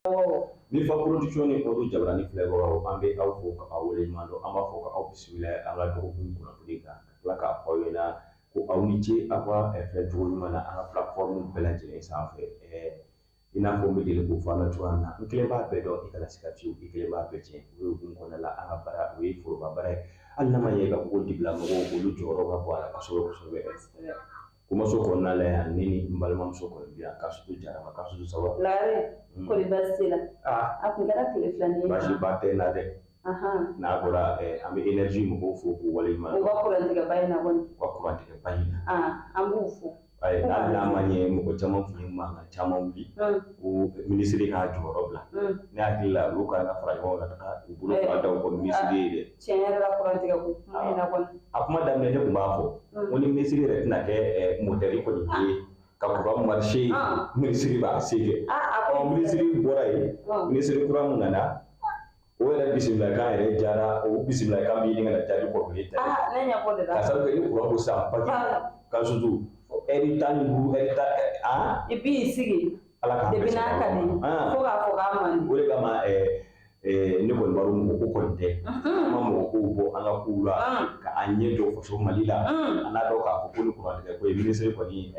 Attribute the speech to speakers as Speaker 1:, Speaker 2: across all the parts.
Speaker 1: Mifa Production ni Olu Jabarani filɛbagaw, an bɛ aw fo ka aw waleɲuman dɔn. An b'a fɔ ka aw bisimila an ka dɔgɔkun kunnafoni kan, ka tila k'a fɔ aw ɲɛna ko aw ni ce aw ka filɛ cogo ɲuman na an ka plateforme bɛɛ lajɛlen sanfɛ. I n'a fɔ n bɛ deli k'o fɔ an na cogoya min na, n kelen b'a bɛɛ dɔn, i kana siga fiyewu, i kelen b'a bɛɛ tiɲɛ. O ye hukumu kɔnɔna la, an ka baara o ye foroba baara ye, hali n'a ma ɲɛ k'a fɔ ko dibila mɔgɔw, olu jɔyɔrɔ ka bon a la kosɛbɛ kosɛbɛ. Kumaso kɔnɔna la yan, ne ni n balimamuso kɔni bɛ yan, Kasutu Jarama. Kasutu, ça va?
Speaker 2: Lagare, kɔri baasi t'i la?
Speaker 1: Ah.
Speaker 2: A kun kɛra tile 2 ye.
Speaker 1: Baasi ba tɛ n na dɛ. N'a bɔra, an bɛ énergie mɔgɔw fo k'u waleɲuman
Speaker 2: U
Speaker 1: dɔn.
Speaker 2: ka kurantigɛba in na kɔni.
Speaker 1: U ka kurantigɛba in na.
Speaker 2: Ah, an b'u fo.
Speaker 1: Ayi, hali n'a ma ɲɛ, mɔgɔ caman tun ye mankan caman wuli ko minisiri k'a jɔyɔrɔ bila. Ne hakili la, olu kan ka fara ɲɔgɔn kan ka taga u bolo fila da u kɔ minisiri ye dɛ.
Speaker 2: Tiɲɛ yɛrɛ la, kurantigɛ ko kuma in na kɔni.
Speaker 1: A kuma daminɛ, ne tun b'a fɔ ko ni minisiri yɛrɛ tɛna kɛ motɛri kɔni ye ka kuran marché, minisiri b'a se kɛ.
Speaker 2: Ah, a
Speaker 1: Ɔ, minisiri bɔra yen, minisiri kura mun nana, o yɛrɛ bisimilakan yɛrɛ jara, o bisimilakan bɛ ɲini ka na jaabi kɔrɔlen ta ye.
Speaker 2: Ah, ne ɲɛ b'o de la.
Speaker 1: Ka sababu kɛ ni kuran ko sisan paki Kasutu, ɛri 15, ɛri 10, ah.
Speaker 2: I b'i sigi.
Speaker 1: Ala k'an bɛɛ
Speaker 2: Depuis n'a ka di. Fo k'a fɔ k'a man di.
Speaker 1: O de kama, ne kɔni b'a dɔn, mɔgɔ ko kɔni tɛ, an ma mɔgɔ kow bɔ an ka kow la ka an ɲɛ jɔ faso Mali la. An n'a dɔn k'a fɔ ko ni kurantigɛ ko ye, minisiri kɔni,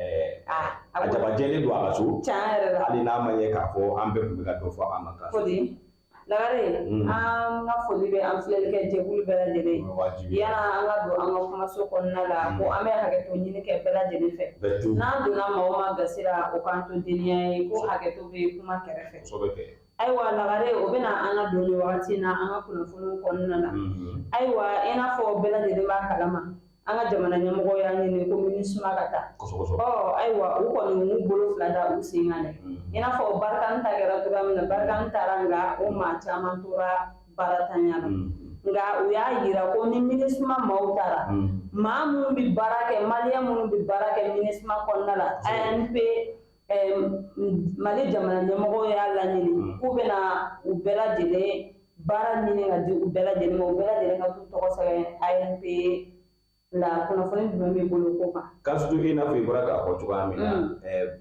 Speaker 1: a jabajɛlen don a ka so.
Speaker 2: Tiɲɛ yɛrɛ la.
Speaker 1: Hali n'a ma ɲɛ k'a fɔ an bɛɛ tun bɛ ka dɔ fɔ a ma kan.
Speaker 2: Ko di? Lagare, an ka foli bɛ an filɛlikɛ jɛkulu bɛɛ lajɛlen ye.
Speaker 1: Wajibi.
Speaker 2: Yanni an ka don an ka kumaso kɔnɔna la, ko an bɛ hakɛto ɲini kɛ bɛɛ lajɛlen fɛ.
Speaker 1: Bɛɛ tu.
Speaker 2: N'an donna maa o maa gasi la, o k'an to deniya ye, ko hakɛto bɛ kuma kɛrɛfɛ.
Speaker 1: Kosɛbɛ kɛ.
Speaker 2: Ayiwa Lagare, o bɛna an ka don nin wagati in na an ka kunnafoniw kɔnɔna na. Ayiwa, i n'a fɔ bɛɛ lajɛlen b'a kalama, an ka jamana ɲɛmɔgɔ y'a ɲini ko MINUSMA ka taa.
Speaker 1: Kosɛbɛ kosɛbɛ.
Speaker 2: Ɔ ayiwa, u kɔni y'u bolo fila da u sen kan dɛ. I n'a fɔ Barkhane ta kɛra cogoya min na, Barkhane taara, nka o maa caman tora baaratanya la. Nka u y'a yira ko ni MINUSMA maaw taara, maa minnu bɛ baara kɛ, maliyɛn minnu bɛ baara kɛ MINUSMA kɔnɔna la, ANP, Mali jamana ɲɛmɔgɔw y'a laɲini k'u bɛna u bɛɛ lajɛlen baara ɲini ka di u bɛɛ lajɛlen ma, u bɛɛ lajɛlen ka t'u tɔgɔ sɛbɛn ANP la. Kunnafoni jumɛn b'i bolo ko kan?
Speaker 1: Kasutu, i n'a fɔ i bɔra k'a fɔ cogoya min na,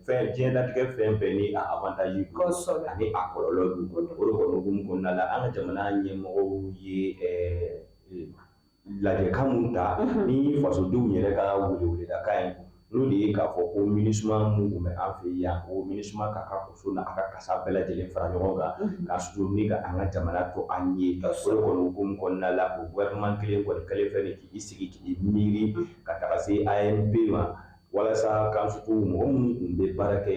Speaker 1: fɛn diɲɛlatigɛ fɛn bɛɛ ni a avantage don ani a kɔlɔlɔ don. O de kɔni hukumu kɔnɔna la, an ka jamana ɲɛmɔgɔw ye lajɛkan mun ta ni fasodenw yɛrɛ ka weleweledakan ye, n'o de ye k'a fɔ ko MINUSMA mun tun bɛ an fɛ yan, ko MINUSMA k'a ka koso n'a ka kasa bɛɛ lajɛlen fara ɲɔgɔn kan ka susu ni ka an ka jamana to an ye. O de kɔni hukumu kɔnɔna la, o gouvernement kelen kɔni kɛlen fɛn de k'i sigi k'i miiri ka taga se ANP ma, walasa kan sutu mɔgɔ minnu tun bɛ baara kɛ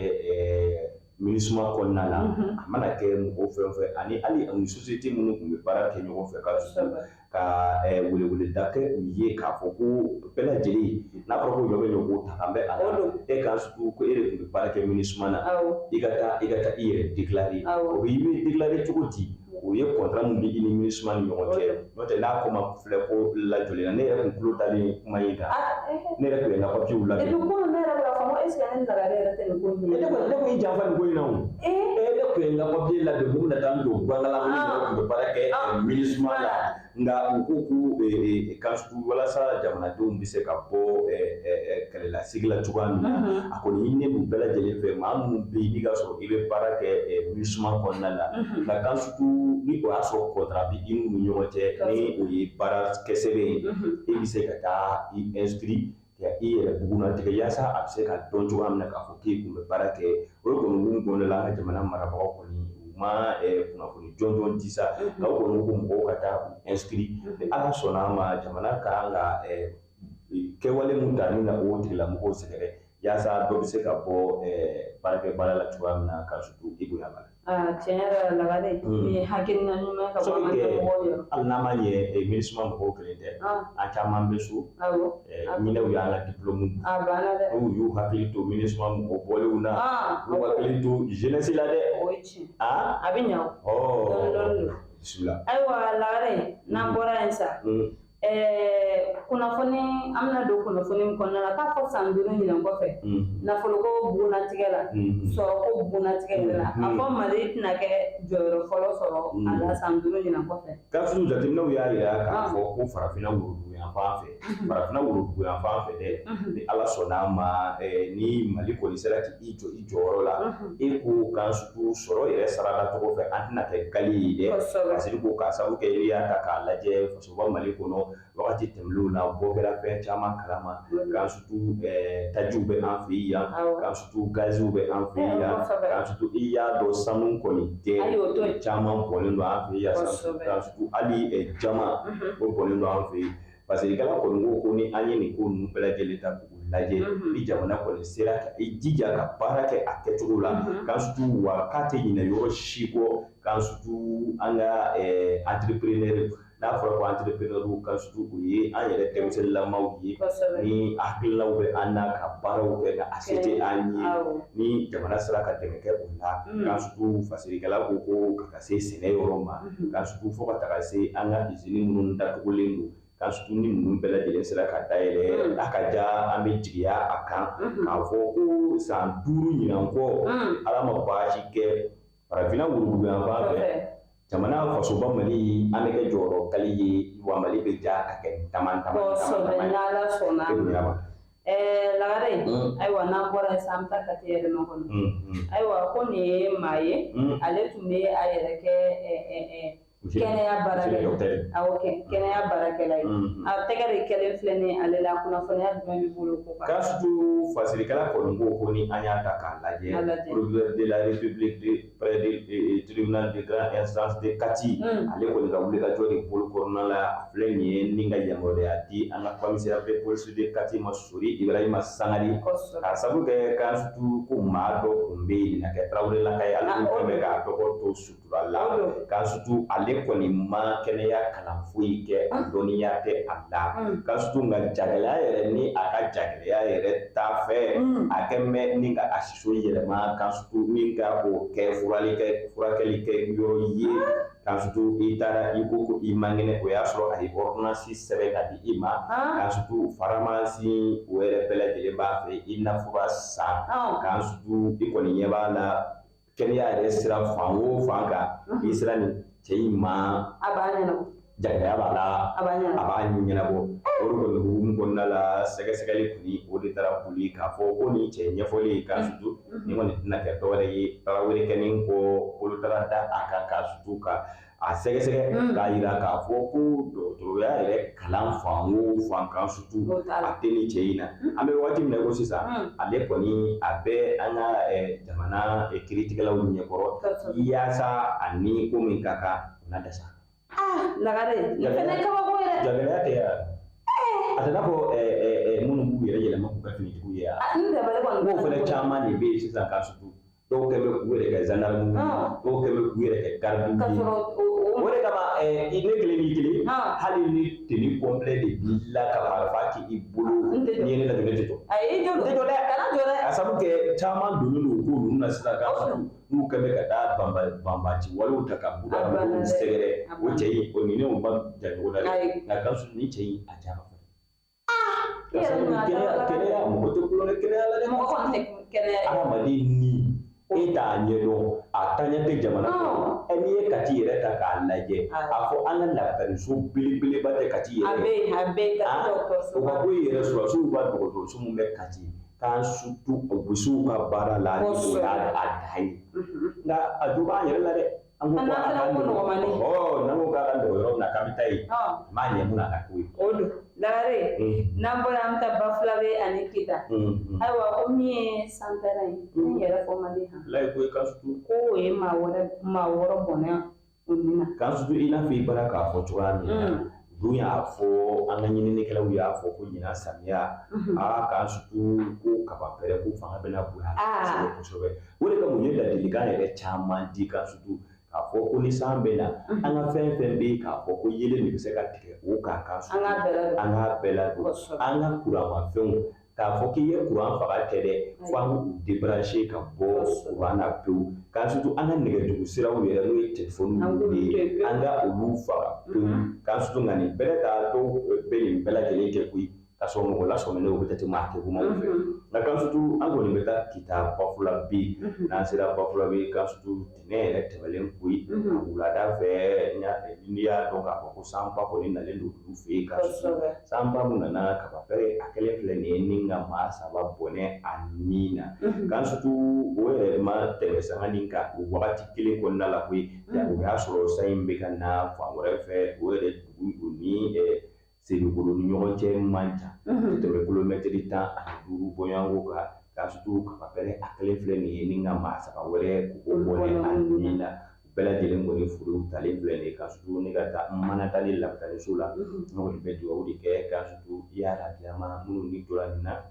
Speaker 1: MINUSMA kɔnɔna la, a mana kɛ mɔgɔ fɛn o fɛn, ani hali ani société minnu tun bɛ baara kɛ ɲɔgɔn fɛ, ka sutu ka weleweleda kɛ u ye k'a fɔ ko bɛɛ lajɛlen, n'a fɔra ko ɲɔ bɛ ɲɔ ko ta kan bɛ a la, e kan sutu ko e de tun bɛ baara kɛ MINUSMA na, i ka taa i yɛrɛ déclarer. O bɛ i bɛ déclarer cogo di? O ye contrat min bɛ i ni MINUSMA ni ɲɔgɔn cɛ. N'o tɛ, n'a ko ma filɛ ko lajɔlen na, ne yɛrɛ kun tulo dalen kuma in kan, ne yɛrɛ tun ye n ka papiyew labɛn.
Speaker 2: Depuis kunun, ne yɛrɛ bɛ k'a fɔ ko est ce que ne ni Lagare yɛrɛ tɛ nin ko in
Speaker 1: Ne kɔni, ne kun y'i janfa nin ko in na o. Ne tun ye n ka papiye labɛn, mun bɛna taa n don Gangala, ko ne yɛrɛ tun bɛ baara kɛ MINUSMA la. Nka u ko ko kan sutu, walasa jamanadenw bɛ se ka bɔ kɛlɛlasigi la cogoya min na, a kɔni ɲininen don bɛɛ lajɛlen fɛ, maa minnu bɛ yen n'i ka sɔrɔ i bɛ baara kɛ MINUSMA kɔnɔna la, nka kan sutu ni o y'a sɔrɔ contrat bɛ i n'u ni ɲɔgɔn cɛ, ni o ye baara kɛ sɛbɛn ye, e bɛ se ka taa i inscrit ka i yɛrɛ bugunnatigɛ, yaasa a bɛ se ka dɔn cogoya min na k'a fɔ k'e tun bɛ baara kɛ. O de kɔni hukumu kɔnɔna la, an ka jamana marabagaw kɔni, u ma kunnafoni jɔnjɔn di sa, nka u kɔni ko mɔgɔw ka taa u inscrit. Ni Ala sɔnna a ma, jamana ka kan ka kɛwale mun ta ni ka o tigilamɔgɔw sɛgɛrɛ, yaasa dɔ bɛ se ka bɔ baarakɛ baara la cogoya min na, ka surtout i bonya b'a la.
Speaker 2: Aa, tiɲɛ yɛrɛ la Lagare, nin ye hakilina ɲuman ye ka bɔ an ka ɲɛmɔgɔw yɔrɔ.
Speaker 1: Hali n'a ma ɲɛ, MINUSMA mɔgɔw kelen tɛ, an caman bɛ so, ɲinɛw y'an ka diplôme.
Speaker 2: A banna dɛ.
Speaker 1: N'u y'u hakili to MINUSMA mɔgɔ bɔlenw na, u hakili to jeunesse la dɛ.
Speaker 2: O ye tiɲɛ. A bɛ ɲɛ o. Dɔɔni dɔɔni don.
Speaker 1: Bisimila.
Speaker 2: Ayiwa Lagare, n'an bɔra yen sa. Kunnafoni, an bɛna don kunnafoni min kɔnɔna la, k'a fɔ san 5 ɲinan kɔfɛ, nafoloko bugunnatigɛ la, sɔrɔko bugunnatigɛ yɛrɛ la, a fɔ Mali tɛna kɛ jɔyɔrɔ fɔlɔ sɔrɔ a la san 5 ɲinan kɔfɛ.
Speaker 1: Kasimu, jateminɛw y'a jira k'a fɔ ko farafinna woroduguyanfan fɛ, farafinna woroduguyanfan fɛ dɛ, ni Ala sɔnna a ma, ni Mali kɔni sera k'i jɔ i jɔyɔrɔ la, e ko k'an surtout sɔrɔ yɛrɛ sarada tɔgɔ fɛ, an tɛna kɛ gali ye dɛ. Parce que ko k'a sababu kɛ, n'i y'a ta k'a lajɛ fasoba Mali kɔnɔ, wagati tɛmɛnlenw na, bɔ kɛra fɛn caman kalama, k'an surtout tajiw bɛ an fɛ yan, k'an surtout gaziw bɛ an fɛ yan, k'an surtout i y'a dɔn sanu kɔni tɛ, caman bɔlen don an fɛ yan, k'an surtout hali jama o bɔlen don an fɛ yen. Parce que kala kɔni ko ko ni an ye nin ko ninnu bɛɛ lajɛlen ta k'u lajɛ, ni jamana kɔni sera ka i jija ka baara kɛ a kɛcogo la, k'an surtout wa k'a tɛ ɲinɛ yɔrɔ si kɔ, k'an surtout an ka entrepreneur, n'a fɔra ko entrepreneur, k'an surtout o ye an yɛrɛ denmisɛnninlamaw ye, ni hakilinaw bɛ an na ka baaraw kɛ, nka a se tɛ an ye, ni jamana sera ka dɛmɛ kɛ o la, k'an surtout fasirikɛla ko ko ka taa se sɛnɛ yɔrɔ ma, k'an surtout fo ka taga se an ka usine minnu datugulen don, k'an surtout ni ninnu bɛɛ lajɛlen sera ka dayɛlɛ, a ka ja an bɛ jigiya a kan k'a fɔ ko san 5 ɲinan kɔ, Ala ma baasi kɛ, farafinna woroduguyanfan fɛ, jamana fasoba Mali, an bɛ kɛ jɔyɔrɔ kali ye, wa Mali bɛ ja ka kɛ tama tama.
Speaker 2: Kosɛbɛ, n'Ala sɔnna. Lagare, ayiwa, n'an bɔra yen sisan, an bɛ taa Kati yɛlɛma kɔnɔ. Ayiwa, ko nin ye maa ye, ale tun bɛ a yɛrɛ kɛ kɛnɛya baarakɛla, awɔ, kɛnɛya baarakɛla ye. A tɛgɛ de kɛlen filɛ nin ale la. Kunnafoniya jumɛn b'i bolo ko kan?
Speaker 1: K'a surtout fasirikɛla kɔni ko ko ni an y'a ta k'a lajɛ, procureur de la République de près de tribunal de grande instance de Kati, ale kɔni ka wulikajɔ de bolo kɔnɔna la, a filɛ nin ye ni ka yamaruya di an ka commissaire de police de Kati ma, Sori Ibrahima Sangare, k'a sabu kɛ k'an surtout ko maa dɔ tun bɛ yen na kɛ Tarawelelaka ye, ale tun bɛ k'a tɔgɔ to sutura la, k'an surtout ale kɔni ma kɛnɛya kalan foyi kɛ, a dɔnniya tɛ a la, k'an surtout nka jagɛlɛya yɛrɛ, ni a ka jagɛlɛya yɛrɛ t'a fɛ, a kɛ mɛn ni ka a siso yɛlɛma, k'an surtout ni ka o kɛ furakɛli kɛ yɔrɔ ye, k'an surtout i taara i ko ko i man kɛnɛ, o y'a sɔrɔ a ye ordonnance sɛbɛn ka di i ma, k'an surtout pharmacie o yɛrɛ bɛɛ lajɛlen b'a fɛ i na fura san, k'an surtout i kɔni ɲɛ b'a la kɛnɛya yɛrɛ sira fan o fan kan, i sera nin cɛ in ma,
Speaker 2: a b'a ɲɛnabɔ,
Speaker 1: jagɛlɛya b'a la,
Speaker 2: a
Speaker 1: b'a ɲɛnabɔ. O de kɔni hukumu kɔnɔna la, sɛgɛsɛgɛli kɔni o de taara boli k'a fɔ ko nin cɛ ɲɛfɔli, k'a surtout nin kɔni tɛna kɛ dɔwɛrɛ ye Tarawele kɛlen kɔ bolo taara da a kan, k'a surtout ka a sɛgɛsɛgɛ k'a jira k'a fɔ ko dɔgɔtɔrɔya yɛrɛ kalan fan o fan, kan surtout a tɛ nin cɛ in na. An bɛ waati min na ko sisan, ale kɔni a bɛ an ka jamana kiiritigɛlaw ɲɛkɔrɔ, yaasa ani ko min ka kan o na dasa.
Speaker 2: Lagare, nin fɛnɛ kabako yɛrɛ.
Speaker 1: Jagɛlɛya tɛ yan, a tɛ n'a fɔ minnu b'u yɛrɛ yɛlɛma k'u kɛ finitigiw ye yan.
Speaker 2: N dabali kɔni.
Speaker 1: K'o fɛnɛ caman de bɛ yen sisan, k'a surtout dɔw kɛ bɛ k'u yɛrɛ kɛ gendarme ye, dɔw kɛ bɛ k'u yɛrɛ kɛ garde ye. O de kama ne kelen n'i kelen, hali ni tenue complet de b'i la ka marifa k'i bolo, n'i ye ne lajɔ, ne tɛ jɔ.
Speaker 2: Ayi, i jɔ,
Speaker 1: tɛ jɔ dɛ.
Speaker 2: Kana jɔ dɛ.
Speaker 1: A sabu kɛ caman donnen don ko ninnu na sisan, k'a surtout n'u kɛ bɛ ka taa banbaanci walew ta ka b'u ka mɔgɔw sɛgɛrɛ, o cɛ in o ni ne ma jan ɲɔgɔn na dɛ, nka ka surtout ni cɛ in a ja ka farin. Kɛnɛya, mɔgɔ tɛ kulonkɛ kɛnɛya la dɛ.
Speaker 2: Mɔgɔ kɔni tɛ kɛnɛya.
Speaker 1: Adamaden ni e t'a ɲɛdɔn, a taaɲɛ tɛ jamana kɔnɔ. N'i ye Kati yɛrɛ ta k'a lajɛ, a fɔ an ka lakɔliso belebeleba tɛ Kati yɛrɛ.
Speaker 2: A bɛ yen, a bɛ yen, Kati dɔgɔtɔrɔso.
Speaker 1: O ka bɔ yen yɛrɛ, sɔrɔdasiw ka dɔgɔtɔrɔso min bɛ Kati, k'an surtout u bɛ s'u ka baara la, ni o y'a dan ye. Nka a jo b'an yɛrɛ la dɛ. An ko k'a ka nɔgɔ, n'an ko k'a ka nɔgɔ yɔrɔ min na k'an bɛ taa yen, a m'a ɲɛ mun na ka k'o ye.
Speaker 2: O don Lagare, n'an bɔra, an bɛ taa Bafulabe ani Kita. Ayiwa, ko min ye sanpɛrɛn ye, n yɛrɛ fɔ man di han.
Speaker 1: Layi ko k'an surtout.
Speaker 2: Ko o ye maa 6 bɔnɛ o ni na.
Speaker 1: K'an surtout i n'a fɔ i bɔra k'a fɔ cogoya min na. Dun y'a fɔ, an ka ɲininikɛlaw y'a fɔ ko ɲinan samiya, aa, k'an surtout ko kaba pɛrɛ ko fanga bɛna bonya kosɛbɛ kosɛbɛ. O de kama u ye ladilikan yɛrɛ caman di, k'an surtout k'a fɔ ko ni san bɛ na, an ka fɛn fɛn bɛ yen k'a fɔ ko yelen de bɛ se ka tigɛ o kan, k'an
Speaker 2: an k'a bɛɛ
Speaker 1: ladon, an k'a bɛɛ ladon, an ka kuranmafɛnw K'a fɔ k'i ye kuran faga tɛ dɛ, fo an k'u débrancher ka bɔ kuran na pewu. K'a surtout an ka nɛgɛjuru siraw yɛrɛ, n'o ye telefɔniw ye, an ka olu faga pewu. K'a surtout nka nin bɛɛ ta, dɔw bɛ nin bɛɛ lajɛlen kɛ koyi, k'a sɔrɔ mɔgɔ lasɔminen o bɛ jate maa kegumanw fɛ. Nka k'a surtout an kɔni bɛ taa Kita Bafulabe. N'an sera Bafulabe, k'a surtout tɛnɛn yɛrɛ tɛmɛlen koyi, wulada fɛ, n'i y'a dɔn k'a fɔ ko sanba kɔni nalen don olu fɛ yen, k'a surtout sanba mun nana kabapɛrɛ, a kɛlen filɛ nin ye ni ka maa 3 bɔnɛ a ni na. K'a surtout o yɛrɛ ma tɛmɛ sanga nin kan o wagati kelen kɔnɔna la koyi, o y'a sɔrɔ san in bɛ ka na fan wɛrɛ fɛ. O yɛrɛ dugu ni Sebekoro ni ɲɔgɔn cɛ man jan, tɛ tɛmɛ kilomɛtiri 15 bɔɲɔgɔnko kan. K'a surtout kabapɛrɛ a kɛlen filɛ nin ye ni ka maa 3 wɛrɛ k'o bɔnɛ a ni na. U bɛɛ lajɛlen kɔni furuw talen filɛ nin ye. K'a surtout ne ka taa Manatali lapitaniso la, ne kɔni bɛ dugawu de kɛ k'a surtout yarabiyama minnu ni tora nin na,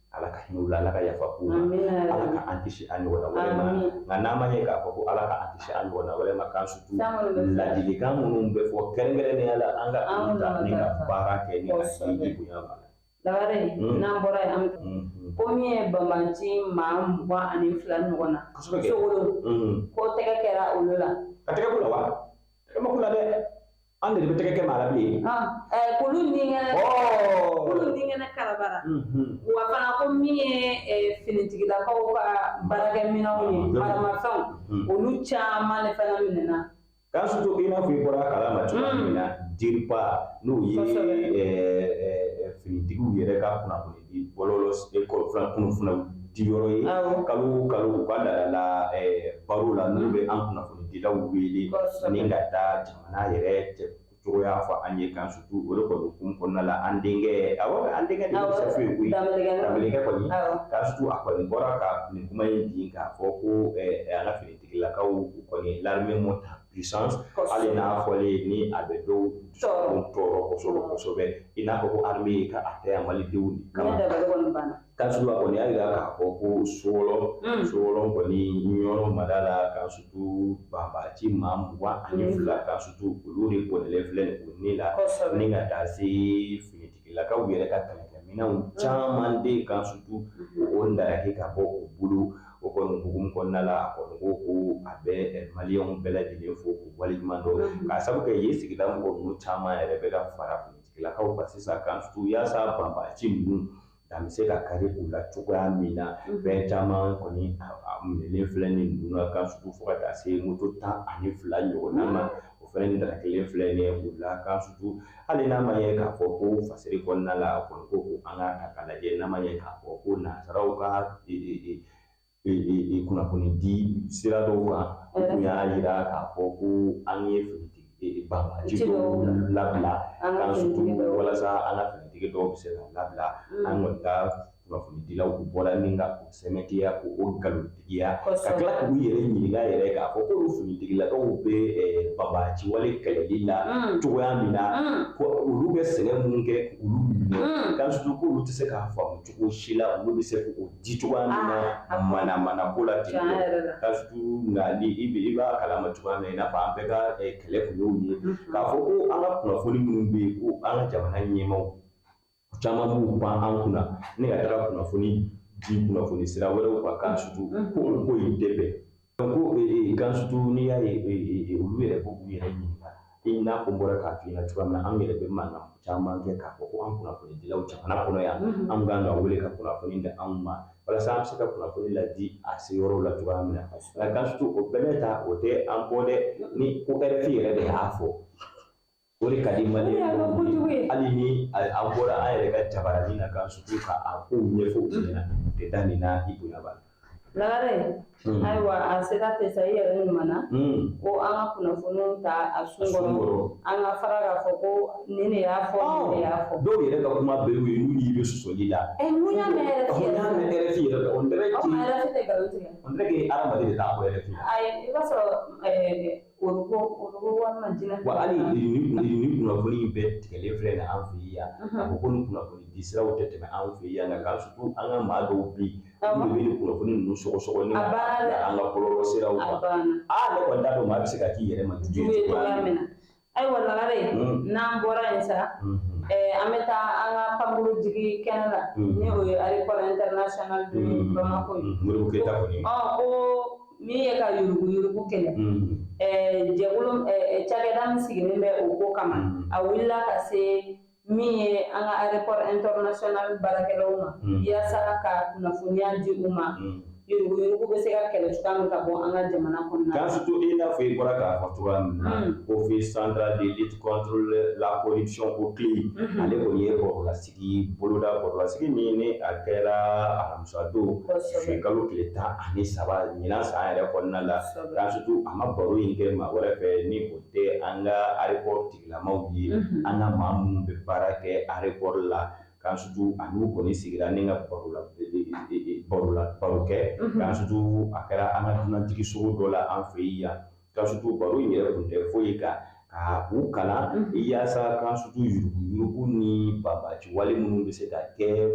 Speaker 1: Ala ka hinɛ u la, Ala ka yafa k'u ma, Ala ka an kisi a ɲɔgɔnna wɛrɛ ma. Nka n'a ma ɲɛ k'a fɔ ko Ala ka an kisi a ɲɔgɔnna wɛrɛ ma, k'a surtout ladilikan minnu bɛ fɔ kɛrɛnkɛrɛnnenya la, an ka olu ta ni ka baara kɛ ni a ye, i bonya b'a la.
Speaker 2: Lagare, n'an bɔra yen, an ko min ye banbanci maa 22 ɲɔgɔn na Sogolon, ko tɛgɛ kɛra olu la.
Speaker 1: Ka tɛgɛ k'u la wa? Tɛgɛ ma k'u la dɛ. An de bɛ tɛgɛ kɛ maa la bilen.
Speaker 2: K'olu ni kɛnɛ, k'olu ni kɛnɛ karabara. Wa fana ko min ye finitigilakaw ka baarakɛminɛnw ye, maramafɛnw, olu caman de fana minɛna.
Speaker 1: K'a surtout i n'a fɔ i bɔra a kalama cogoya min na, DIRPA, n'o ye finitigiw yɛrɛ ka kunnafoni di bɔlɔlɔ kunnafoni di yɔrɔ ye, kalo o kalo u ka laadala baro la, n'u bɛ an kunnafonidilaw wele ni ka taa jamana yɛrɛ cogoya fɔ an ye. Kan surtout o de kɔni hukumu kɔnɔna la, an denkɛ, awɔ, an denkɛ de ye chef ye koyi, Danbelekɛ kɔni, k'a surtout a kɔni bɔra ka nin kuma in bin k'a fɔ ko an ka finitigilakaw kɔni, l'armée monte en puissance. Hali n'a fɔlen ni a bɛ dɔw dusukun tɔɔrɔ kosɛbɛ kosɛbɛ, i n'a fɔ ko armée ka a tɛ yan malidenw de kama. K'a surtout a kɔni y'a jira k'a fɔ ko Sogolon kɔni Ɲɔrɔ mara la, k'a surtout banbaci maa 22, k'a surtout olu de bɔnɛlen filɛ o ni la, ni ka taa se finitigilakaw yɛrɛ ka kɛlɛkɛminɛnw caman de, k'a surtout o ndaraki ka bɔ u bolo. O kɔni hukumu kɔnɔna la, a kɔni ko ko a bɛ maliyɛnw bɛɛ lajɛlen fo k'u waleɲuman dɔn, k'a sabu kɛ yen sigida mɔgɔ ninnu caman yɛrɛ bɛ ka fara finitigilakaw kan sisan, k'a surtout yaasa banbaci ninnu a bɛ se ka kari u la cogoya min na. Fɛn caman kɔni a minɛlen filɛ nin ninnu na, k'a surtout fo ka taa se moto 12 ɲɔgɔnna ma, o fɛnɛ ni dara kelen filɛ nin ye u la. K'a surtout hali n'a ma ɲɛ k'a fɔ ko fasiri kɔnɔna la, a kɔni ko ko an k'a ta k'a lajɛ, n'a ma ɲɛ k'a fɔ ko nansaraw ka kunnafoni di sira dɔw kan, u tun y'a jira k'a fɔ ko an ye finitigi banbaci dɔw labila, k'a surtout walasa an ka finitigi dɔw bɛ se ka labila. An kɔni ka kunnafonidilaw u bɔra ni ka o sɛmɛntiya, k'o nkalontigiya, ka tila k'u yɛrɛ ɲininka yɛrɛ k'a fɔ k'olu finitigilakaw bɛ banbaci wale kɛlɛli la cogoya min na, ko olu bɛ sɛgɛn mun kɛ k'olu minɛ, k'a surtout k'olu tɛ se k'a faamu cogo si la, olu bɛ se k'o di cogoya min na manamana ko la ten. K'a surtout nka ni i b'a kalama cogoya min na, i n'a fɔ an bɛɛ ka kɛlɛ kun y'o ye, k'a fɔ ko an ka kunnafoni minnu bɛ yen, ko an ka jamana ɲɛmaaw caman b'u pan an kunna ni ka taga kunnafoni di kunnafoni sira wɛrɛw kan, k'a surtout ko o ko in tɛ bɛn. Ko k'a surtout n'i y'a ye olu yɛrɛ b'u yɛrɛ ɲininka, i n'a fɔ n bɔra k'a f'i ɲɛna cogoya min na, an yɛrɛ bɛ mankan caman kɛ k'a fɔ ko an kunnafonidilaw jamana kɔnɔ yan, an kan ka wele ka kunnafoni di anw ma walasa an bɛ se ka kunnafoni ladi a se yɔrɔw la cogoya min na. Nka k'a surtout o bɛɛ ta, o tɛ an bɔ dɛ, ni ko RFI yɛrɛ de y'a fɔ, o de ka di maliyɛn ye. Hali ni an bɔra an yɛrɛ ka jabaranin na k'a surtout ka a kow ɲɛfɔ u ɲɛna, u tɛ da nin na, i bonya b'a la.
Speaker 2: Lagare, ayiwa, a sera tɛ sa i yɛrɛ ɲuman na ko an ka kunnafoniw ta a sun kɔrɔ, an ka fara k'a fɔ ko nin de y'a fɔ, nin de y'a fɔ.
Speaker 1: Dɔw yɛrɛ ka kuma bɛɛ y'o ye, n'u n'i bɛ sɔsɔli la.
Speaker 2: Mun y'a mɛn RFI
Speaker 1: yɛrɛ? Mun y'a mɛn RFI yɛrɛ la? On dirait
Speaker 2: que RFI tɛ nkalon tigɛ.
Speaker 1: On dirait que hadamaden de t'a fɔ RFI la.
Speaker 2: Ayi, i b'a sɔrɔ orobo walima jinɛ.
Speaker 1: Wa hali nin kunnafoni in bɛɛ tigɛlen filɛ nin an fɛ yan, k'a fɔ ko nin kunnafoni di siraw tɛ tɛmɛ an fɛ yan, nka k'a surtout an ka maa dɔw bɛ yen, olu de bɛ nin kunnafoni ninnu sɔgɔsɔgɔ ni an ka bɔlɔlɔ siraw kan. Ne kɔni t'a dɔn maa bɛ se ka k'i yɛrɛ ma jugu
Speaker 2: ye cogoya min na. Ayiwa Lagare, n'an bɔra yen sa, An bɛ taa an ka pankuru jigi kɛnɛ la, ni o ye aéroport international de Bamako ye.
Speaker 1: Modibo Keyita kɔni.
Speaker 2: Ko min ye ka yuruguyurugu kɛlɛ, jɛkulu cakɛda min sigilen bɛ o ko kama, a wulila ka se min ye an ka aéroport international baarakɛlaw ma, yaasa ka kunnafoniya di u ma, yuruguyurugu bɛ se ka kɛlɛ cogoya min ka bɔ an ka jamana kɔnɔna
Speaker 1: na. Surtout i n'a fɔ i bɔra k'a fɔ cogoya min na, Office central de lutte contre la corruption, OCLEI, ale kɔni ye barolasigi boloda, barolasigi min ni a kɛra alamisa don, kalo tile 13 ɲinan san yɛrɛ kɔnɔna la. Kan surtout a ma baro in kɛ maa wɛrɛ fɛ ni o tɛ an ka aéroport tigilamaw ye, an ka maa minnu bɛ baara kɛ aéroport la. Kan surtout a n'u kɔni sigira ni ka baro la, baro la, baro kɛ. Kan surtout a kɛra an ka dunanjiginso dɔ la an fɛ yan. Kan surtout baro in yɛrɛ kun tɛ foyi ka u kalan yaasa kan surtout yuruguyurugu ni banbaci wale minnu bɛ se ka kɛ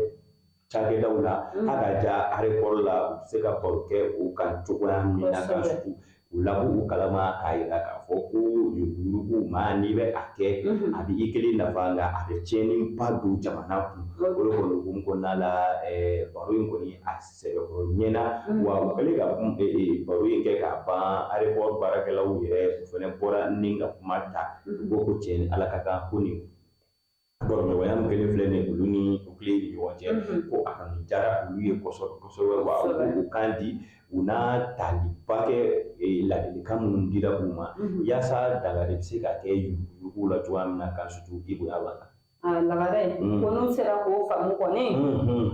Speaker 1: cakɛdaw la, a ka ja aéroport la, u bɛ se ka baro kɛ o kan cogoya min na. Kan surtout u labɔ u kalama k'a jira k'a fɔ ko yuruguyurugu maa n'i bɛ a kɛ, a bɛ i kelen nafa, nka a bɛ tiɲɛniba don jamana kun. O de kɔni hukumu kɔnɔna la, baro in kɔni a sɛbɛkɔrɔ ɲɛna. Wa u kɛlen ka baro in kɛ k'a ban, aéroport baarakɛlaw yɛrɛ, u fana bɔra ni ka kuma ta. U ko tiɲɛ, Ala ka kan ko nin baroɲɔgɔnya min kɛlen filɛ nin ye olu ni OCLEI ni ɲɔgɔn cɛ, ko a kɔni diyara olu ye kosɛbɛ kosɛbɛ. Wa u kan di u n'a taliba kɛ ladilikan minnu dira u ma, yaasa dankari bɛ se ka kɛ yuruguyurugu la cogoya min na. Kan surtout i bonya b'a la.
Speaker 2: Lagare, ko n'u sera k'o faamu kɔni,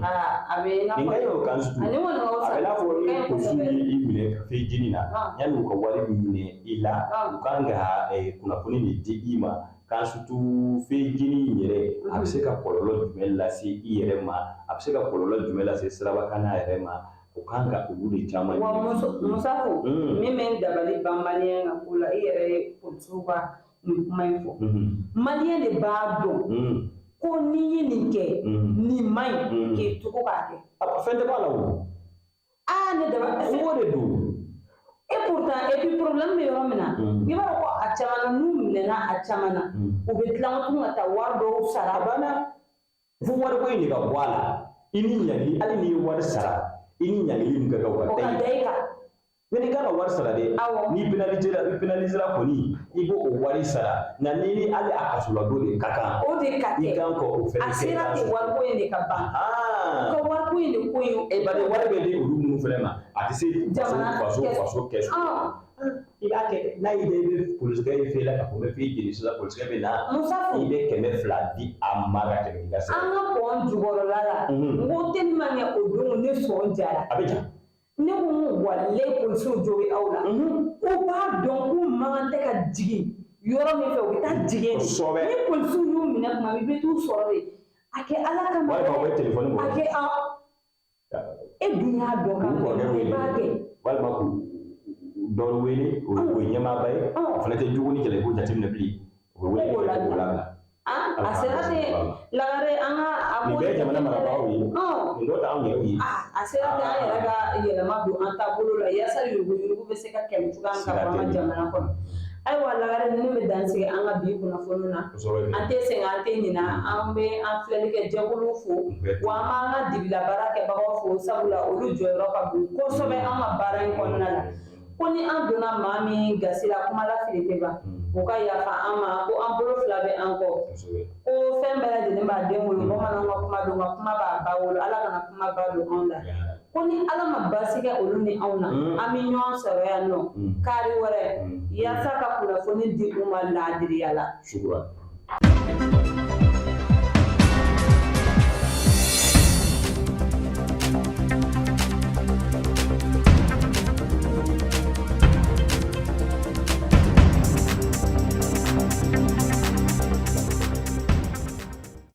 Speaker 2: a bɛ i n'a
Speaker 1: fɔ nin ka ɲi o. Kan surtout
Speaker 2: ani kɔni ka
Speaker 1: a bɛ n'a fɔ ni polisiw y'i minɛ ka fɛn jeni na, yanni u ka wari minɛ i la, u kan ka kunnafoni de di i ma. Kan surtout fɛn jeni in yɛrɛ, a bɛ se ka kɔlɔlɔ jumɛn lase i yɛrɛ ma, a bɛ se ka kɔlɔlɔ jumɛn lase sirabakanna yɛrɛ ma, u kan ka olu de caman.
Speaker 2: Wa Musafu, min bɛ dabali ban maliyɛn ka ko la, i yɛrɛ ye polisiw ka nin kuma in fɔ, maliyɛn de b'a dɔn ko n'i ye nin kɛ, nin man ɲi, k'i tugu k'a kɛ.
Speaker 1: Fɛn tɛ b'a la o.
Speaker 2: Aa, ne daba.
Speaker 1: O de don.
Speaker 2: Et pourtant, et puis problème bɛ yɔrɔ min na, i b'a dɔn ko a caman na, n'u minɛna a caman na, u bɛ tila tuguni ka taa wari dɔw sara.
Speaker 1: A banna. Fo wariko in de ka bɔ a la. I ni ɲangili, hali n'i ye wari sara, i ni ɲangili min ka kan, o
Speaker 2: ka da i kan.
Speaker 1: Mais n'i kan ka wari sara dɛ, n'i pénalisé la, i pénalisé la kɔni, i b'o o wari sara. Nka ni ni hali a kasoladon de ka kan,
Speaker 2: o de ka
Speaker 1: i
Speaker 2: kɛ
Speaker 1: kan ka o fɛnɛ
Speaker 2: a
Speaker 1: kɛ.
Speaker 2: Sera ten, wariko in de ka ban, ka wariko in de ko in.
Speaker 1: E bari wari bɛ di olu minnu fɛnɛ ma, a tɛ se faso faso faso kɛsu. I b'a kɛ n'a y'i diya, i bɛ polisikɛ ye fɛ la k'a fɔ n bɛ f'i jeni sisan, polisikɛ bɛ na,
Speaker 2: Musafu,
Speaker 1: i bɛ 200 di a ma ka tɛmɛ i ka sira.
Speaker 2: An ka pont jukɔrɔla la, n ko tellement que o don ne sɔn jara.
Speaker 1: A bɛ ja.
Speaker 2: Ne ko n ko walayi, polisiw jo bɛ aw la. Ko b'a dɔn k'u man kan tɛ ka jigin yɔrɔ min fɛ, u bɛ taa jigin yen. Ni polisiw y'u minɛ tuma min, i bɛ t'u sɔrɔ de. A kɛ Ala kama.
Speaker 1: Walima u bɛ telefɔni bɔ.
Speaker 2: A kɛ a e dun y'a dɔn k'a
Speaker 1: k'u
Speaker 2: i b'a kɛ.
Speaker 1: Walima k'u dɔ wele, o ye ɲɛmaaba ye, o fana tɛ jugu ni kɛlɛ ko jateminɛ bilen, o bɛ wele k'o labila.
Speaker 2: A sera ten, Lagare, an ka a
Speaker 1: ko. Nin bɛɛ ye jamana marabagaw ye, nin dɔ t'anw yɛrɛw ye.
Speaker 2: A sera ten, an yɛrɛ ka yɛlɛma don an taabolo la yaasa yuruguyurugu bɛ se ka kɛlɛ cogoya min ka bɔ an ka jamana kɔnɔ. Ayiwa Lagare, ninnu bɛ dan sigi an ka bi kunnafoni na. An tɛ sɛgɛn, an tɛ ɲina, an bɛ an filɛli kɛ jɛkulu fo, wa an b'an ka dibila baara kɛbagaw fo, sabula olu jɔyɔrɔ ka bon kosɛbɛ an ka baara in kɔnɔna la. Ko ni an donna maa min gasi la, kuma la fili tɛ ban, u ka yafa an ma. Ko an bolo fila bɛ an kɔ, ko fɛn bɛɛ lajɛlen b'a den wolo, bamananw ka kuma don, nka kuma b'a ba wolo. Ala kana kuma ba don anw la. Ko ni Ala ma baasi kɛ olu ni anw na, an bɛ ɲɔgɔn sɔrɔ yan nɔ kari wɛrɛ, yaasa ka kunnafoni di u ma laadiriya la.
Speaker 1: Shukran.